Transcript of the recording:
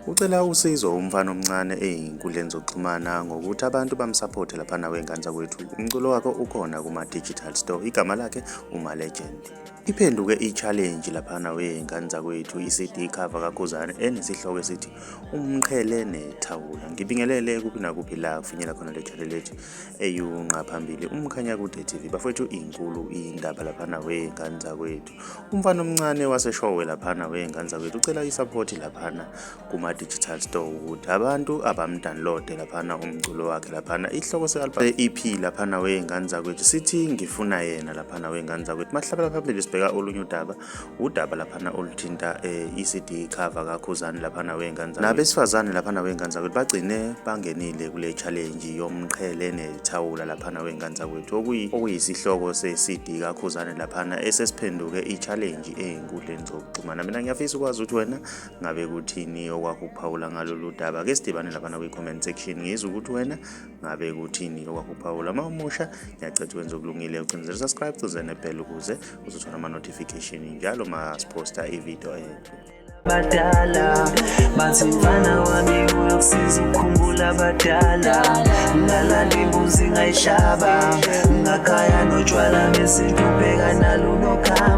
Ucela usizo umfana omncane ey'nkundleni zokuxhumana ngokuthi abantu bamsaphothe laphana wey'ngane zakwethu. Umculo wakhe ukhona kuma-digital store, igama lakhe uMalegend. Iphenduke i-challenge laphana wey'ngane zakwethu i-CD cover kaKhuzani enesihloko esithi Umqhele Nethawula. Ngibingelele kuphi nakuphi la kufinyela khona le channel lethu eyunqa phambili uMkhanyakude TV. Bafowethu inkulu indaba laphana wey'ngane zakwethu. Umfana omncane waseShowe laphana wey'ngane zakwethu ucela i-support laphana kuma-digital store ukuthi abantu abamdownloade laphana umculo wakhe laphana ihloko se-album e-EP laphana wey'ngane zakwethu sithi ngifuna yena laphana wey'ngane zakwethu. Mahlabela phambili sibheka olunye udaba, udaba laphana oluthinta i-CD cover kaKhuzani laphana wey'ngane zakwethu. Nabesifazane laphana wey'ngane zakwethu bagcine bangenile kule challenge yomqhele nethawula laphana wey'ngane zakwethu okuyisihloko se-CD kaKhuzani laphana esesiphenduke i-challenge ey'nkundleni zokuxhumana. Mina ngiyafisa ukwazi ukuthi wena ngabe kuthini okwakho ukuphawula ngalolu daba. Ke sidibane laphana kwi-comment section ngizwe ukuthi wena ngabe kuthini okwakho ukuphawula. Uma umusha ngiyacela ukuthi wenze okulungile ucindezele subscribe ucindezele nebell ukuze uzothola ama-notification njalo uma siphosta ividiyo entsha. Badala bathi mfana wami uyokusiza ukukhumbula abadala ngalanda imbuzi ngayihlaba ngakhaya notshwala besintu ubheka nalo nokhamba.